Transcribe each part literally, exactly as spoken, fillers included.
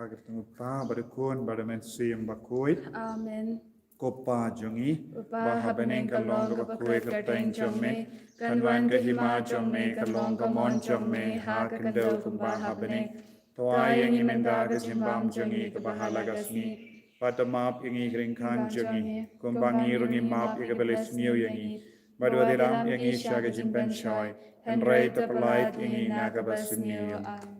Ka kyrteng u Kpa bad u Khun bad u Mynsiem Bakhuid. Amen. Ko Pa jong ngi, U Pa ha bneng, ka long kaba khuid kyrteng jong me, kan wan ka hima jong me, kan long ka mon jong me ha ka khyndew kumba ha bneng. To ai ïa ngi mynta ka jingbam jong ngi kaba ha la ka sngi. Bad to map ïa ngi ki ryngkhan jong ngi, kumba ngi ruh ngi map ïa kiba leh sniew ïa ngi. Bad wat ïalam ïa ngi sha ka jingpynshoi, hynrei to pynlait ïa ngi na kaba sniew. Amen.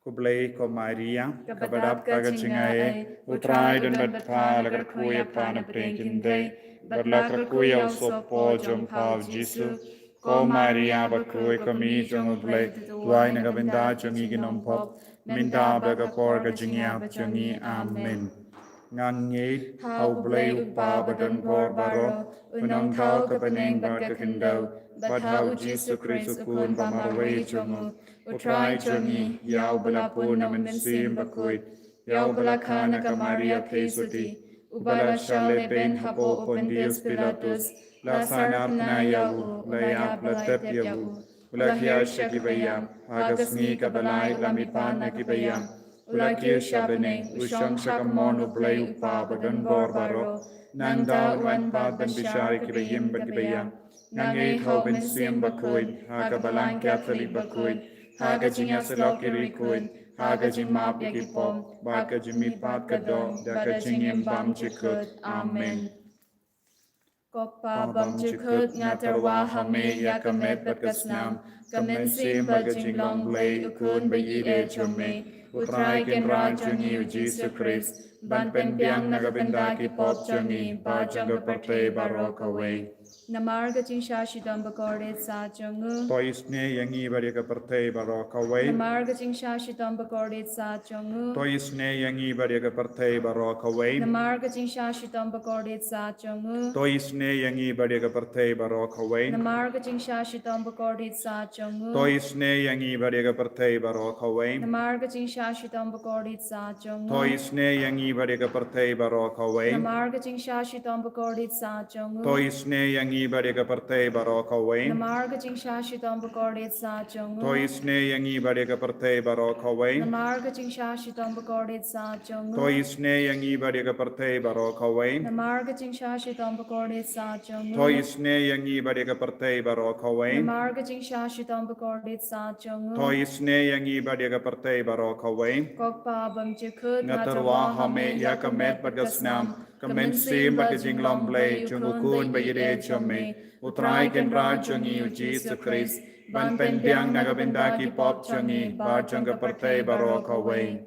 Khublei ko Maria, kaba dap da ka jingai ei, U Trai u don bad pha. La kyrkhu ïa pha na pdeng ki kynthei, bad la kyrkhu ïa u sohpynkhuid jong pha u Jisu. Ko Maria bakhuid, ko Kmie jong U Blei, duwai na ka bynta jong ngi ki nongpop, mynta bad ha ka por ka jingïap jong ngi. Amen. Ngan ngeit ha U Blei U Kpa ba don bor baroh, u nongthaw ka bneng bad ka khyndew, bad ha u Jisu Khrist u Khun ba marwei jong u, U Trai jong ngi, ïa uba la pun na u Mynsiem Bakhuid, ïa uba la kha na ka Maria Theisotti, uba la shah lehbeiñ hapoh u Pontius Pilatus, la sahnarphna ïa u, la ïap la tep ïa u, u la khiah sha kiba ïap, ha ka sngi kaba lai u la mihpat na kiba ïap, u la kiew sha bneng, u shong sha ka mon U Blei U Kpa ba don bor baroh. Nangta un wan pat ban bishar ïa kiba im bad kiba ïap. Ngan ngeit ha u Mynsiem Bakhuid, ha ka Balang Katholik bakhuid, ha ka jingïasyllok ki riewkhuid, ha ka jingmap ïa ki pop, bad ka jingmihpat ka doh, da ka jingim bymjukut. Amen. Ko Pa bymjukut, nga tyrwa ha me ïa ka met bad ka snam, ka mynsiem bad ka jinglong Blei, u Khun ba ïeit jong me, U Trai Kynrad jong ngi u Jisu Khrist, ban pynbiang na ka bynta ki pop jong ngi bad jong ka pyrthei baroh kawei. Namar ka jingshah shitom bakordit sah jong u. To isynei ïa ngi bad ïa ka pyrthei baroh kawei. Namar ka jingshah shitom bakordit sah jong u. To isynei ïa ngi bad ïa ka pyrthei baroh kawei. Namar ka jingshah shitom bakordit sah jong u. To isynei ïa ngi bad ïa ka pyrthei baroh kawei. Namar ka jingshah shitom bakordit sah jong u. To isynei ïa ngi bad ïa ka pyrthei baroh kawei. Namar ka jingshah shitom bakordit sah jong u. To isynei ïa ngi bad ïa ka pyrthei baroh kawei. Namar ka jingshah shitom bakordit sah jong u. To isynei ïa ngi bad ïa ka pyrthei baroh kawei. Namar ka jingshah shitom bakordit sah jong u. To isynei ïa ngi bad ïa ka pyrthei baroh kawei. Namar ka jingshah shitom bakordit sah jong u. To isynei ïa ngi bad ïa ka pyrthei baroh kawei. Namar ka jingshah shitom bakordit sah jong u. To isynei ïa ngi bad ïa ka pyrthei baroh kawei. Namar ka jingshah shitom bakordit sah jong u. To isynei ïa ngi bad ïa ka pyrthei baroh kawei. Ko Pa bymjukut, nga tyrwa ha me ïa ka met bad ka snam, ka mynsiem bad ka jinglong Blei jong u Khun ba ïeit jong me, U Trai Kynrad jong ngi u Jisu Khrist, ban pynbiang na ka bynta ki pop jong ngi bad jong ka pyrthei baroh kawei.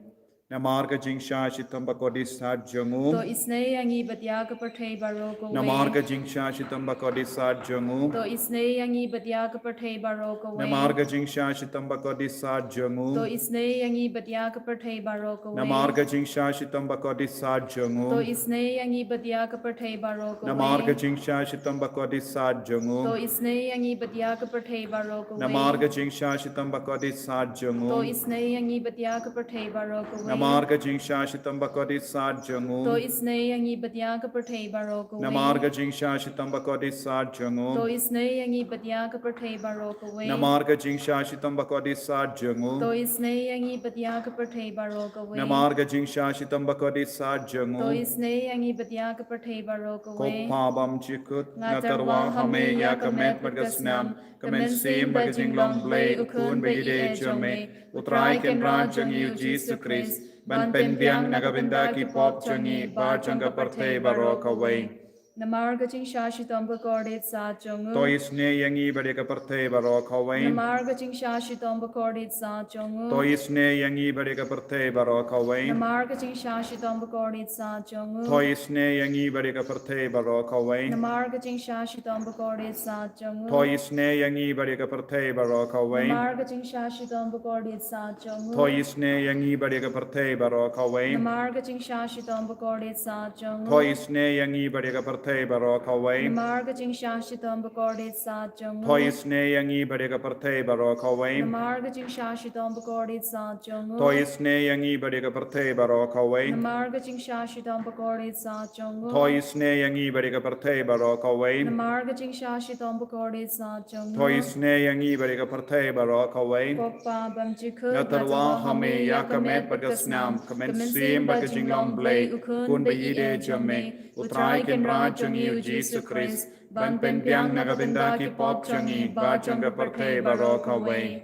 Namar ka jingshah shitom bakordit sah jong u. To isynei ïa ngi bad ïa ka pyrthei baroh kawei. Namar ka jingshah shitom bakordit sah jong u. To isynei ïa ngi bad ïa ka pyrthei baroh kawei. Namar ka jingshah shitom bakordit sah jong u. To isynei ïa ngi bad ïa ka pyrthei baroh kawei. Namar ka jingshah shitom bakordit sah jong u. To isynei ïa ngi bad ïa ka pyrthei baroh kawei. Namar ka jingshah shitom bakordit sah jong u. To isynei ïa ngi bad ïa ka pyrthei baroh kawei. Namar ka jingshah shitom bakordit sah jong u. To isynei ïa ngi bad ïa ka pyrthei baroh kawei. Namar ka jingshah shitom bakordit sah jong u. To isynei ïa ngi bad ïa ka pyrthei baroh kawei. Namar ka jingshah shitom bakordit sah jong u. To isynei ïa ngi bad ïa ka pyrthei baroh kawei. Namar ka jingshah shitom bakordit sah jong u. To isynei ïa ngi bad ïa ka pyrthei baroh kawei. Namar ka jingshah shitom bakordit sah jong u. To isynei ïa ngi bad ïa ka pyrthei baroh kawei. Ko Pa bymjukut, nga tyrwa ha me ïa ka met bad ka snam, ka mynsiem bad ka jinglong Blei u Khun ba ïeit jong me, U Trai Kynrad jong ngi u Jisu Khrist, ban pynbiang na ka bynta ki pop jong ngi bad jong ka pyrthei baroh kawei. Namar ka jingshah shitom bakordit sah jong u. To isynei ïa ngi bad ïa ka pyrthei baroh kawei. Namar ka jingshah shitom bakordit sah jong u. To isynei ïa ngi bad ïa ka pyrthei baroh kawei. Namar ka jingshah shitom bakordit sah jong u. To isynei ïa ngi bad ïa ka pyrthei baroh kawei. Namar ka jingshah shitom bakordit sah jong u. To isynei ïa ngi bad ïa ka pyrthei baroh kawei. Namar ka jingshah shitom bakordit sah jong u. To isynei ïa ngi bad ïa ka pyrthei baroh kawei. Namar ka jingshah shitom bakordit sah jong u. To isynei ïa ngi bad ïa ka pyrthei pyrthei baroh kawei. Namar ka jingshah shitom bakordit satia jong u. To isynei ïa ngi bad ïa ka pyrthei baroh kawei. Namar ka jingshah shitom bakordit satia jong u. To isynei ïa ngi bad ïa ka pyrthei baroh kawei. Namar ka jingshah shitom bakordit satia jong u. To isynei ïa ngi bad ïa ka pyrthei baroh kawei. Namar ka jingshah shitom bakordit satia jong u. To isynei ïa ngi bad ïa ka pyrthei baroh kawei. Ko Pa bymjukut, Nga tyrwa ha me ïa ka met bad ka snam, ka mynsiem bad ka jinglong Blei, u Khun ba ïeit jong me, U Trai Kynrad jong ngi U Jisu Khrist, ban pynbiang na ka bynta ki pop jong ngi bad jong ka pyrthei baroh kawei.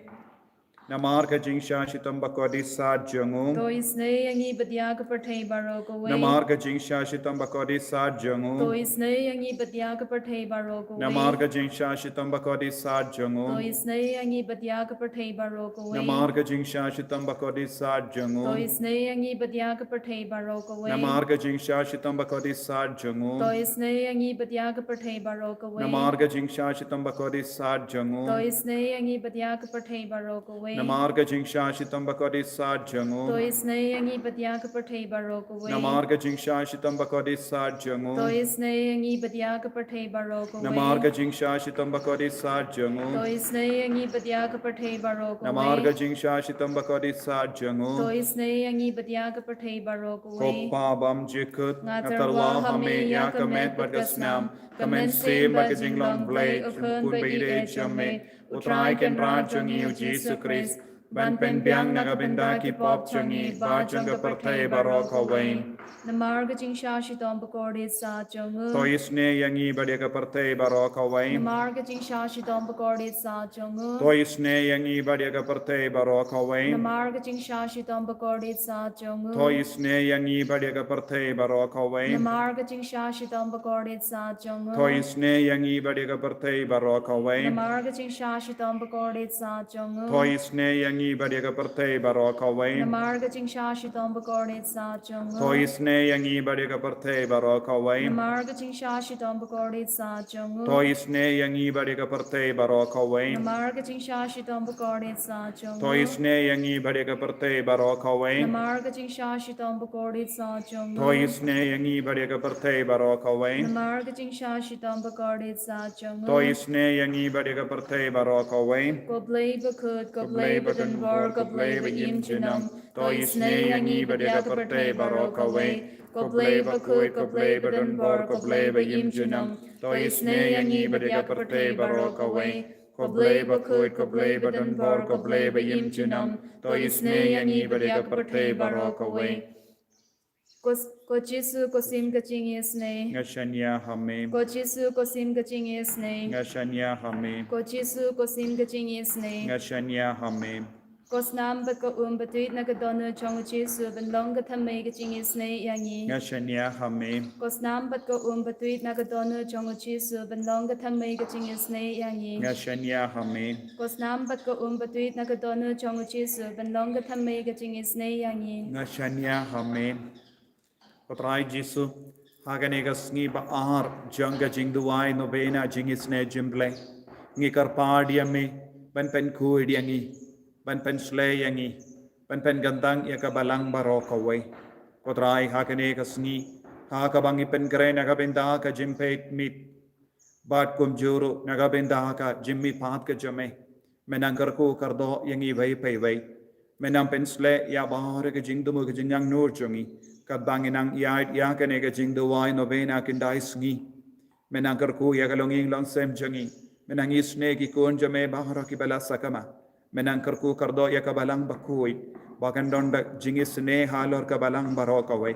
Namar ka jingshah shitom bakordit satia jong u. To isynei ïa ngi bad ïa ka pyrthei baroh kawei. Namar ka jingshah shitom bakordit satia jong u. To isynei ïa ngi bad ïa ka pyrthei baroh kawei. Namar ka jingshah shitom bakordit satia jong u. To isynei ïa ngi bad ïa ka pyrthei baroh kawei. Namar ka jingshah shitom bakordit satia jong u. To isynei ïa ngi bad ïa ka pyrthei baroh kawei. Namar ka jingshah shitom bakordit satia jong u. To isynei ïa ngi bad ïa ka pyrthei baroh kawei. Namar ka jingshah shitom bakordit satia jong u. To isynei ïa ngi bad ïa ka pyrthei baroh kawei. Namar ka jingshah shitom bakordit satia jong u. To isynei ïa ngi bad ïa ka pyrthei baroh kawei. Namar ka jingshah shitom bakordit satia jong u. To isynei ïa ngi bad ïa ka pyrthei baroh kawei. Namar ka jingshah shitom bakordit satia jong u. To isynei ïa ngi bad ïa ka pyrthei baroh kawei. Namar ka jingshah shitom bakordit satia jong u. To isynei ïa ngi bad ïa ka pyrthei baroh Ko kawei. Pa bymjukut, Nga tyrwa ha me ïa ka met bad ka snam, ka mynsiem bad ka jinglong Blei, u Khun ba ïeit jong me, U Trai Kynrad jong ngi U Jisu Khrist, ban pynbiang na ka bynta ki pop jong ngi bad jong ka pyrthei baroh kawei. Namar ka jingshah shitom bakordit satia jong u. To isynei ïa ngi bad ïa ka pyrthei baroh kawei. Namar ka jingshah shitom bakordit satia jong u. To isynei ïa ngi bad ïa ka pyrthei baroh kawei. Namar ka jingshah shitom bakordit satia jong u. To isynei ïa ngi bad ïa ka pyrthei baroh kawei. Namar ka jingshah shitom bakordit satia jong u. To isynei ïa ngi bad ïa ka pyrthei baroh kawei. Namar ka jingshah shitom bakordit satia jong u. To isynei ïa ngi bad ïa ka pyrthei baroh kawei. Namar ka jingshah shitom bakordit satia jong u. To isynei ïa ngi bad ïa ka pyrthei baroh kawei. Namar ka jingshah shitom bakordit satia jong u. To isynei ïa ngi bad ïa ka pyrthei baroh kawei. Namar ka jingshah shitom bakordit satia jong u. To isynei ïa ngi bad ïa ka pyrthei baroh kawei. Namar ka jingshah shitom bakordit satia jong u. To isynei ïa ngi bad ïa ka pyrthei baroh kawei. Namar ka jingshah shitom bakordit satia jong u. To isynei ïa ngi bad ïa ka pyrthei baroh kawei. Ko Blei bakhuid, ko Blei badonbor, ko Blei baïim junom. To isynei ïa ngi bad ïa ka pyrthei baroh kawei. Ko Blei bakhuid, ko Blei badonbor, ko Blei baïim junom. To isynei ïa ngi bad ïa ka pyrthei baroh kawei. Ko Blei bakhuid, ko Blei badonbor, ko Blei baïim junom. To isynei ïa ngi bad ïa ka pyrthei baroh kawei. Ko, ko Jisu, ko sim ka jingisynei. Nga shaniah ha me. Ko Jisu, ko sim ka jingisynei. Nga shaniah ha me. Ko Jisu, ko sim ka jingisynei. Nga shaniah ha me. Ko snam bad ko um batuid na ka dohnud jong u Jisu ban long ka thymmei ka jingisynei ïa ngi. Nga shaniah ha me. Ko snam bad ko um batuid na ka dohnud jong u Jisu ban long ka thymmei ka jingisynei ïa ngi. Nga shaniah ha me. Ko snam bad ko um batuid na ka dohnud jong u Jisu ban long ka thymmei ka jingisynei ïa ngi. Nga shaniah ha me. Ko Trai Jisu, ha kane ka sngi ba ar jong ka jingduwai novena jingisynei jingblei, ngi kyrpad ïa me ban pynkhuid ïa ngi, ban pynshlei ïa ngi, ban pynkyntang ïa ka balang baroh kawei. Ko Trai, ha kane ka sngi, ha kaba ngi pynkhreh na ka bynta ka jingpeit miet bad kumjuh ruh na ka bynta ka jingmihpat ka jong me, me nang kyrkhu kyrdoh ïa ngi iwei pa iwei. Me nang pynshlei ïa baroh ka jingthmu ka jingangnud jong ngi katba ngi nang ïaid ïa kane ka jingduwai novena khyndai sngi. Me nang kyrkhu ïa ka longïing longsem jong ngi. Me nang isynei ki khun jong me baroh kiba la sakma. Me nang kyrkhu kyrdoh ïa ka balang bakhuid ba kan don da jingisynei halor ka balang baroh kawei.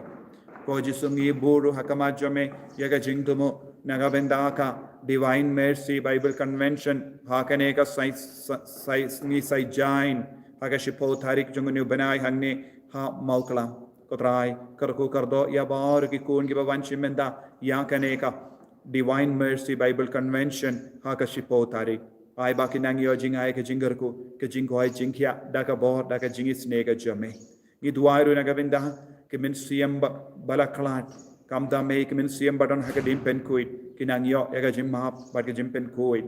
Ko Jisu, ngi buh ruh ha khmat jong me ïa ka jingthmu na ka bynta ka Divine Mercy Bible Convention ha kane ka sai, sai, sai, sngi Saitjaiñ, ha ka shiphew tarik jong une u bnai hangne ha Mawklam. Ko Trai, kyrkhu kyrdoh ïa baroh ki khun kiba wan shim bynta ïa kane ka Divine Mercy Bible Convention ha ka shiphew tarik. Ai ba kin nang ïoh jingai ka jingkyrkhu, ka jingkoit jingkhiah da ka bor da ka jingisynei ka jong me. Ngi duwai ruh na ka bynta ki mynsiem ba, ba la khlad, khamtam eh ki mynsiem ba don ha ka jingpynkhuid, kin nang ïoh ïa ka jingmap bad ka jingpynkhuid.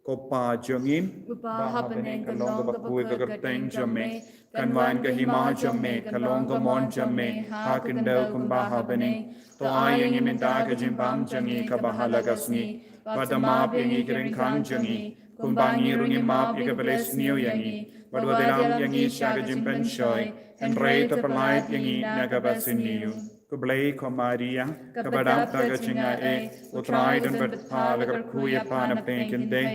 Ko Pa jong ngi, uba ha bneng, ka long kaba khuid ka kyrteng jong me, kan wan ka hima jong me, ka long ka mon jong me ha ka khyndew kumba ha bneng. To ai ïa ngi mynta ka jingbam jong ngi kaba ha la ka sngi, bad to map ïa ngi ki jingkhang jong ngi, kumba ngi ruh ngi map ïa kiba la sniew ïa ngi, bad wat ïalam ïa ngi sha ka jingpynshoi, hynrei to pyllait ïa ngi na kaba sniew. Khublei ko Maria, kaba dap da ka jingaiei, U Trai u don bad pha, la kyrkhu ïa pha na pdeng ki khyndai,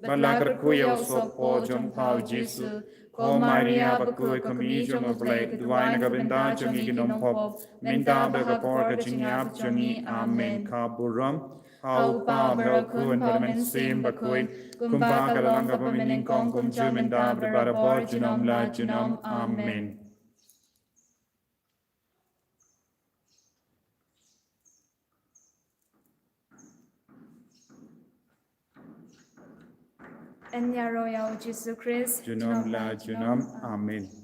bad la kyrkhu ïa u sohpop jong pha U Jisu. Ko Maria bakhuid, ko Kmie jong U Blei, duwai na ka bynta jong ngi ki nongpop, mynta bad ha ka por ka jingïap jong ngi. Amen. Ka burom ha U Kpa bad ha U Khun bad ha U Mynsiem Bakhuid, kumba ka la long kaba mynnyngkong, kumjuh mynta bad barabor, junom la junom. Amen. Yn ïaroh ïa U Jisu Khrist. Junom la junom. Amen.